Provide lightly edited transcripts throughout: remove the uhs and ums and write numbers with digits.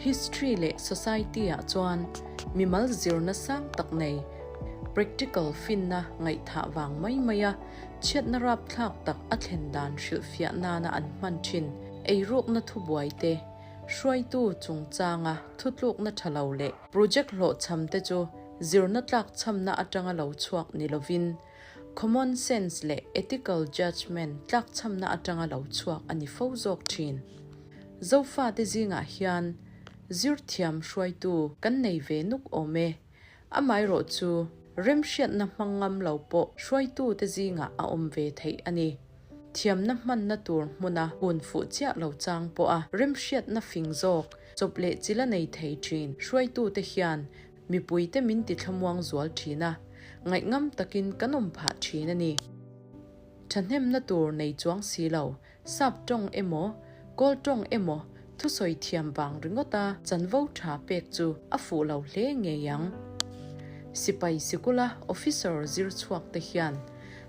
History leh society-ah chuan mimal zirna sang tak nei, practical finna ngaihthah vang mai maia chhiatna rapthlak tak a thlen dan hrilhfiah nana an hman thin eirukna thubuai te, hruaitu chungchanga thutlukna tha lo leh project hlawhchham te chu zirna tlakchhamna atanga lo chhuak ni lovin common sense leh ethical judgement tlakchhamna atanga lo chhuak a ni fo zawk thin. Zofate zingah hian zirthiam hruaitu kan nei ve nuk awm e. Amaherawh chu remhriatna hmang ngam lo pawh hruaitute zingah a awm ve theih a ni. Thiamna hmanna tur hmuna hun fuh chiah lo chang pawha remhriatna fing zawk, chawp leh chila nei thei thin hruaitute hian mipuite min tithlamuang zual thin a, ngaihngam takin kan awm phah thin a ni. Thahnemna tur nei chuang si lo, Sap tawng emaw, Kawl tawng emaw thusawi thiam vang ringawta chanvo tha pek chu a fuh lo hle ngei ang. Sipai sikula officer zir chhuak te hian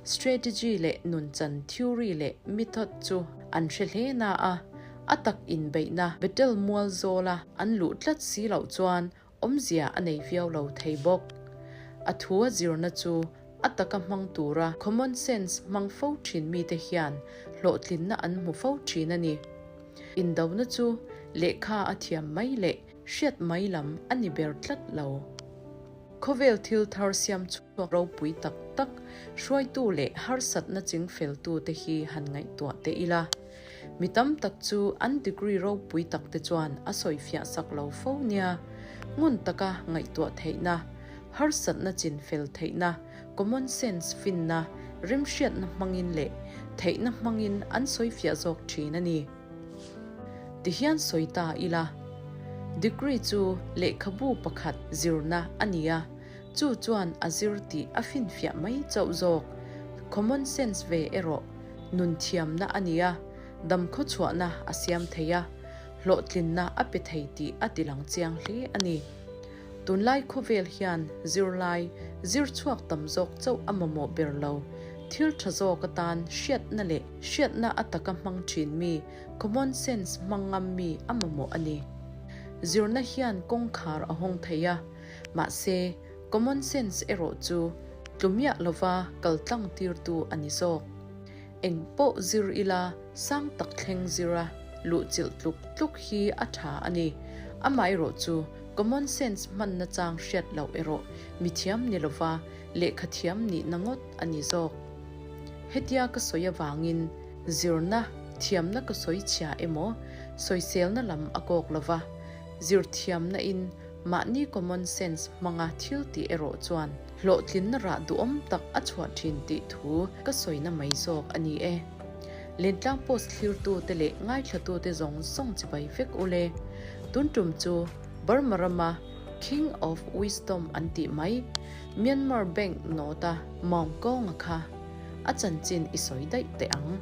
strategy leh nunchan theory leh method chu an hre hle na a, a tak inbeihna battle mual zawla an luh tlat si loh chuan Awmzia a nei viau lo thei bawk. A thu a zirna chu a taka hmang tura common sense hmang fo thin mite hian hlawhtlinna an hmu fo thin a ni. Indona chu lehkha a thiam mai leh hriat mai lam a ni ber tlat lo. Khawvel thil thar siam chhuak ropui tak tak hruaitu leh harsatna chingfeltute hi han ngaihtuah teh ila. Mi tam tak chu an degree ropui tak te chuan a sawifiah sak lo fo nia. Ngun taka ngaihtuah theihna, harsatna chin fel theihna, common sense finna, remhriatna hmangin leh theihna hmangin an sawifiah zawk thin a ni. Tihian sawi ta ila, degree chu lehkhabu pakhat zirna a ni a, chu chuan a zir tih a finfiah mai chauh zawk. Common sense ve erawh Nun thiamna a ni a, dam khawchhuahna a siam thei a, hlawhtlinna a pe thei tih a tilang chiang hle a ni. Tunlai khawvel hian zirlai, zir chhuak tam zawk chauh a mamawh ber lo. Thil tha zawk atan hriatna leh hriatna a taka hmang thin mi, common sense hmang ngam mi a mamawh a ni. Zirna hian kawngkhar a hawng thei a, mahse, Common sense erawh chu tlu miah lova kal tlang tirtu a ni zawk. Eng pawh zir ila sang tak thleng zira luhchilh tluk tluk hi a tha a ni. Amaherawh chu common sense hmanna chang hriat loh erawh mithiam ni lova lehkha thiam nihna ngawt a ni zawk. Hetia ka sawi avangin zirna thiamna ka sawi chhia emaw sawiselna lam a kawk lova, zir thiamna in Mahni common sense hmanga thil tih erawh chuan hlawhtlinna rah duhawm tak a chhuah thin tih thu ka sawina mai zawk a ni e. Lentlang post thlirtute leh ngaithlatute zawng zawng chibai vek u le. Tun tum chu Burma rama King of Wisdom an tih mai, Myanmar Bank note-a Maung Kawnga kha a chanchin i sawi daih teh ang.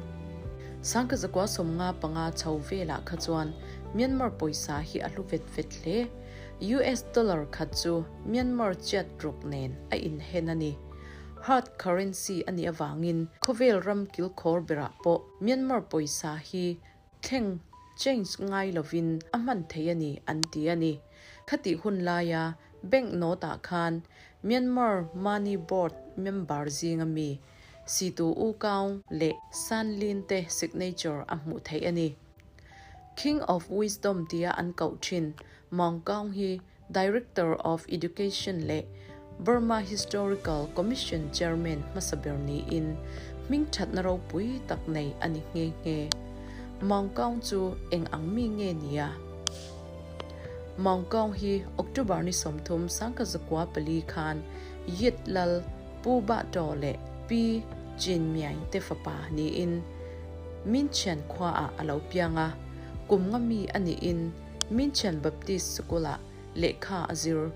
Sangkazakua 55 chho velah kha chuan Myanmar pawisa hi a hlu vet vet hle. US dollar khat chu Myanmar chiat ruk nen a inhen a ni. Hard currency a nih avangin khawvel ram kilkhawr berah pawh Myanmar pawisa hi thleng, change, ngai lovin a hman thei a ni an ti a ni. Khatih hun laia bank note ah khan Myanmar Money Board member zinga mi Situ U Kaung leh San Lin te signature a hmuh theih a ni. King of Wisdom tia an koh thin Maung Kaung hi Director of Education leh Burma Historical Commission Chairman hmasa ber niin hming thatna ropui tak nei a ni nghe nghe. Maung Kaung chu eng ang mi nge nia? Maung Kaung hi October ni 30 94 khan Yit Lal Pu Ba Taw leh Pi Chin Myaing te fapa niin Minchian khuaah a lo piang a, kum nga mi a niin Minchian Baptist Sikulah lehkha a zir.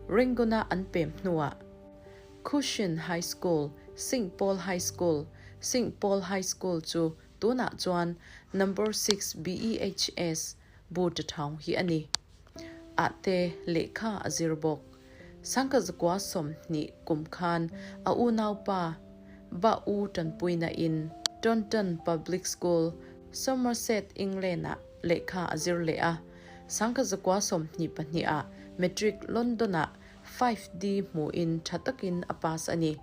Rangoon-a an pem hnuah Cushion High School, Saint Paul High School, Saint Paul High School chu tunah chuan Number 6 BEHS bu ṭaṭhaung hi a ni. Ah te lehkha a zir bawk. 1920 kum khan a unaupa Ba U tanpuina in Taunton Public School, Somerset, England-ah lehkha a zir leh a. Sangkazakua 22 ah Matric London-ah 5D hmuhin tha takin a pass a ni.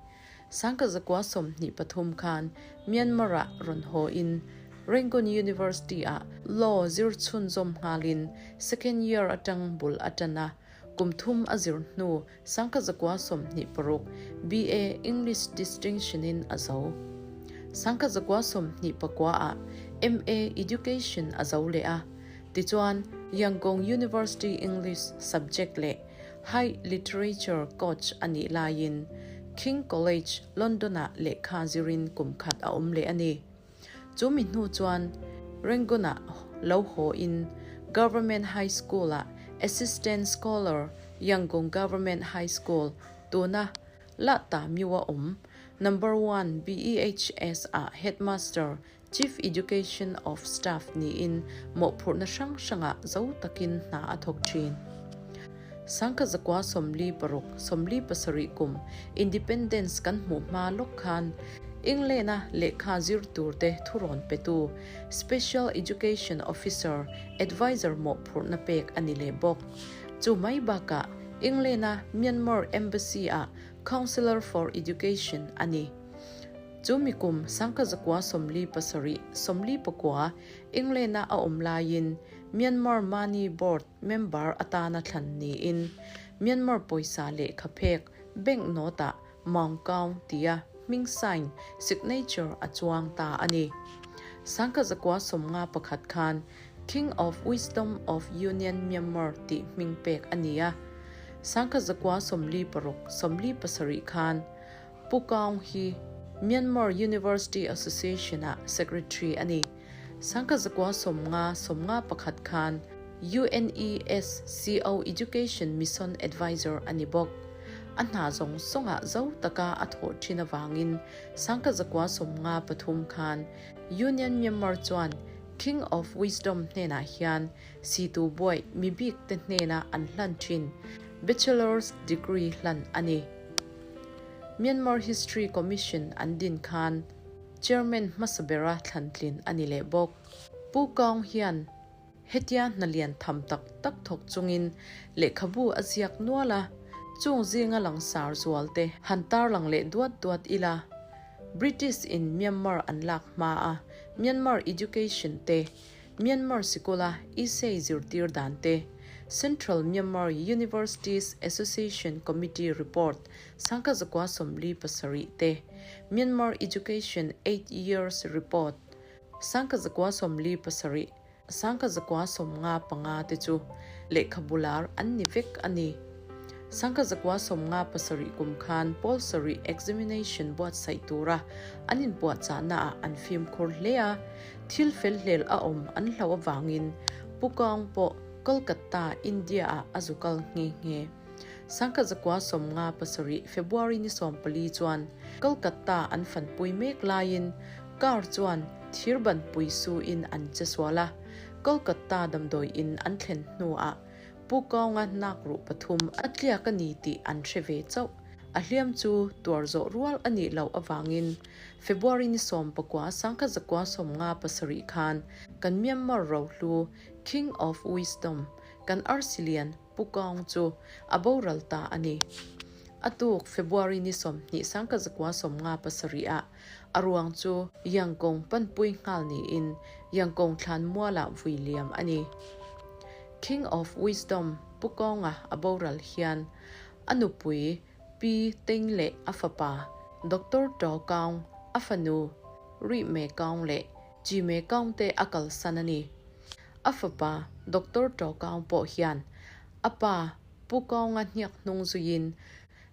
Sangkazakua 23 khan Myanmar-ah rawn haw in Rangoon University-ah Law zir chhunzawm nghalin second year atang bul a tan a, kum thum a zir hnu Sangkazakua 26 BA English Distinction in a zo. Sangkazakua 29 ah MA Education a zo leh a, tichuan Yangon University English subject leh High Literature coach a nih laiin King College, London-ah lehkha zirin kum khat a awm leh a ni. Chu mi hnu chuan Rangoon-ah lo haw in Government High School-ah Assistant Scholar, Yangon Government High School, tuna La Ta Myu-a awm, Number One BEHS-ah Headmaster Chief Education of Staff niin mawhphurhna hrang hrangah zo takin hna a thawk thin. Sangkhat zakua 46, 47 kum Independence kan hmuh hma lawk khan England-a lehkha zir turte thurawn petu Special Education Officer Adviser mawhphurhna pek a ni leh bawk. Chu mai bakah England-a Myanmar Embassy-ah Counsellor for Education a ni. Chu mi kum Sangkhat zakua 47, 49 England-a a awm laiin Myanmar Money Board member atana thlan niin Myanmar pawisa lehkha phek bank note-ah Maung Kaung tia hming sign, signature, a chuang ta a ni. Sangkhat zakua 51 khan King of Wisdom of Union Myanmar tih hming pek a ni a. Sangkhat zakua 46, 47 khan Pu Kaung hi Myanmar University Association-ah Secretary a ni. Sangkhat zakua 50, 51 khan UNESCO Education Mission Advisor a ni bawk. A hna zawng zawngah zo taka a thawh thin avangin Sangkhat zakua 53 khan Union Myanmar chuan King of Wisdom hnenah hian situ buaih mi bik te hnena an hlan thin Bachelor's Degree hlan a ni. Myanmar History Commission an din khan Chairman hmasa bera thlantlin a ni leh bawk. Pu Kaung hian hetia hna lian tham tak tak thawk chungin lehkhabu a ziak nual a, chung zinga langsar zual te han tarlang leh duat duat ila, British in Myanmar an lak hma a Myanmar Education te, Myanmar sikula essay zirtir dan te, Central Myanmar Universities Association Committee Report Sangkhat zakua 47 te, Myanmar Education Eight Years Report Sangkhat zakua 47, Sangkhat zakua 55 te chu lehkhabu lar an ni vek a ni. Sangkhat zakua 57 kum khan pawl sarih examination buatsaih tura an inpuahchahnaah an fimkhur hle a, Thil fel hlel a awm an hlauh avangin Pu Kaung pawh Kolkatta, India-ah a zu kal nghe nghe. Sangkhat zakua 57 February ni 14 chuan Kolkatta an fanpui mek laiin car chuan thir banpui suin an che sual a, Kolkatta damdawi in an thlen hnuah Pu Kaunga nak ruh pathum a tliak a ni tih an hre ve chauh. A hliam chu tuar zawh rual a nih loh avangin February ni 19 Sangkhat zakua 57 khan kan Myanmar rohlu King of Wisdom kan arsi lian Pu Kaung chu a boral ta a ni. A tuk February ni 20 Sangkhat zakua 57 ah a ruang chu Yangon panpui nghal niin Yangon thlan mualah vui liam a ni. King of Wisdom Pu Kaunga a boral hian A nupui Pi Teng leh a fapa Doctor Taw Kaung, a fanu Rih Me Kaung leh Chi Me Kaung te a kalsan a ni. A fapa Doctor Taw Kaung pawh hian a pa Pu Kaunga hniak hnung zuiin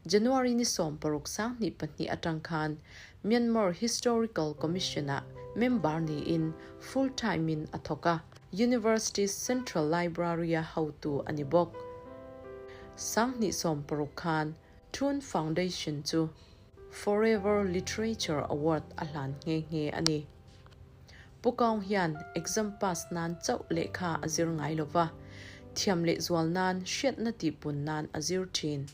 January ni 16 22 atang khan Myanmar Historical Commission-ah member niin full time-in a thawk a. University's Central Library-a hotu a ni bawk. 2016 khan Thun Foundation chu Forever Literature Award a hlan nghe nghe a ni. Pu Kaung hian exam pass nan chauh lehkha a zir ngai lo va, thiam leh zual nan hriatna tihpun nan a zir thin.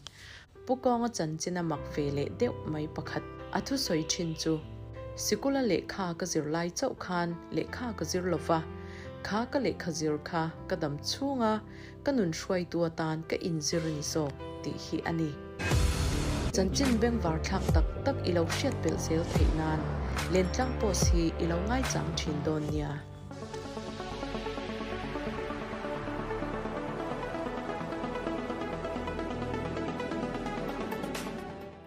Pu Kawnga chanchin a mak ve leh deuh mai pakhat a thusawi thin chu, Sikula lehkha ka zir lai chauh khan lehkha ka zir lo va, Kha ka lehkha zir kha ka dam chhunga ka nun hruaitu atan ka inzir a ni zawk tih hi a ni. Chanchin bengvar thlak tak tak i lo hriat belh zel theih nan Lentlang Post hi i lo ngaichang thin dawn nia.